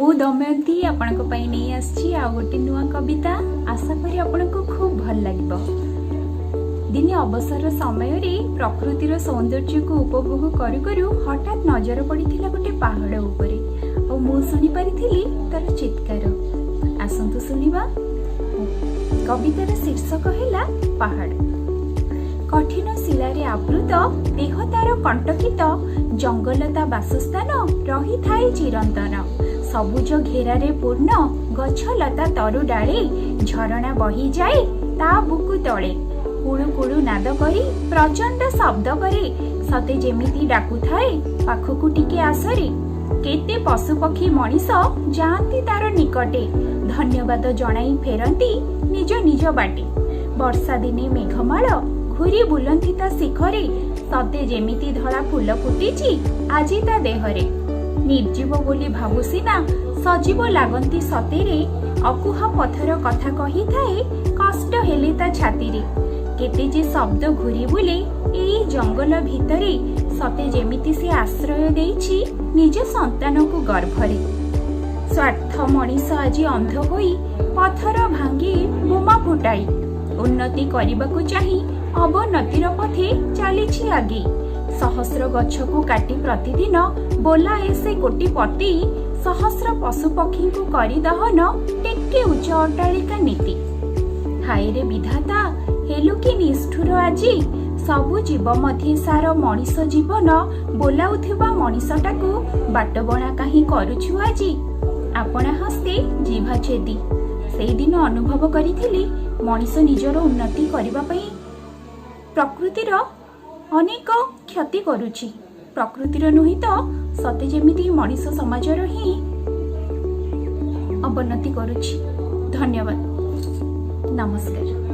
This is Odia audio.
ମୁଁ ଦମୟନ୍ତୀ ଆପଣଙ୍କ ପାଇଁ ନେଇ ଆସିଛି ଆଉ ଗୋଟେ ନୂଆ କବିତା। ଆଶା କରି ଆପଣଙ୍କୁ ଖୁବ୍ ଭଲ ଲାଗିବ। ଦିନେ ଅବସର ସମୟରେ ପ୍ରକୃତିର ସୌନ୍ଦର୍ଯ୍ୟକୁ ଉପଭୋଗ କରୁ କରୁ ହଠାତ୍ ନଜର ପଡ଼ିଥିଲା ଗୋଟେ ପାହାଡ଼ ଉପରେ ଆଉ ମୁଁ ଶୁଣିପାରିଥିଲି ତାର ଚିତ୍କାର। ଆସନ୍ତୁ ଶୁଣିବା। କବିତାର ଶୀର୍ଷକ ହେଲା ପାହାଡ଼। କଠିନ ଶିଳାରେ ଆବୃତ, ଦେହ ତାର କଣ୍ଟକିତ, ଜଙ୍ଗଲ ତା ବାସସ୍ଥାନ, ରହିଥାଏ ଚିରନ୍ତନ। ସବୁଜ ଘେରାରେ ପୂର୍ଣ୍ଣ, ଗଛ ଲତା ତରୁ ଡାଳେ, ଝରଣା ବହିଯାଏ ତା ବୁକୁ ତଳେ। କୁଳୁ କୁଳୁ ନାଦ କରି ପ୍ରଚଣ୍ଡ ଶବ୍ଦ କରେ, ସତେ ଯେମିତି ଡାକୁଥାଏ, ପାଖକୁ ଟିକେ ଆସରେ। କେତେ ପଶୁ ପକ୍ଷୀ ମଣିଷ ଯାଆନ୍ତି ତାର ନିକଟେ, ଧନ୍ୟବାଦ ଜଣାଇ ଫେରନ୍ତି ନିଜ ନିଜ ବାଟେ। ବର୍ଷା ଦିନେ ମେଘମାଳ ଘୁରି ବୁଲନ୍ତି ତା ଶିଖରେ, ସତେ ଯେମିତି ଧଳା ଫୁଲ ଫୁଟିଛି ଆଜି ତା ଦେହରେ। ନିର୍ଜୀବ ବୋଲି ଭାବୁ ସିନା, ସଜୀବ ଲାଗନ୍ତି ସତେରେ। ଅକୁହା ପଥର କଥା କହିଥାଏ କଷ୍ଟ ହେଲେ ତା ଛାତିରେ। କେତେ ଯେ ଶବ୍ଦ ଘୁରି ବୁଲେ ଏଇ ଜଙ୍ଗଲ ଭିତରେ, ସତେ ଯେମିତି ସେ ଆଶ୍ରୟ ଦେଇଛି ନିଜ ସନ୍ତାନକୁ ଗର୍ଭରେ। ସ୍ୱାର୍ଥ ମଣିଷ ଆଜି ଅନ୍ଧ ହୋଇ ପଥର ଭାଙ୍ଗି ବୋମା ଫୁଟାଇ ଉନ୍ନତି କରିବାକୁ ଚାହିଁ ଅବନତିର ପଥେ ଚାଲିଛି ଆଗେଇ। ସହସ୍ର ଗଛକୁ କାଟି ପ୍ରତିଦିନ ବୋଲାଏ ସେ କୋଟିପତି, ସହସ୍ର ପଶୁ ପକ୍ଷୀଙ୍କୁ କରି ଦହନ ଟେକେ ଉଚ୍ଚ ଅଟ୍ଟାଳିକା ନୀତି। ହାୟରେ ବିଧାତା, ହେଲୁ କି ନିଷ୍ଠୁର ଆଜି! ସବୁ ଜୀବ ମଧ୍ୟେ ସାର ମଣିଷ ଜୀବନ ବୋଲାଉଥିବା ମଣିଷଟାକୁ ବାଟବଣା କାହିଁ କରୁଛୁ ଆଜି ଆପଣା ହସ୍ତେ ଜିଭା ଛେଦି? ସେଇଦିନ ଅନୁଭବ କରିଥିଲି, ମଣିଷ ନିଜର ଉନ୍ନତି କରିବା ପାଇଁ ପ୍ରକୃତିର ଅନେକ କ୍ଷତି କରୁଛି। ପ୍ରକୃତିର ନୁହେଁ ତ, ସତେ ଯେମିତି ମଣିଷ ସମାଜର ହିଁ ଅବନତି କରୁଛି। ଧନ୍ୟବାଦ, ନମସ୍କାର।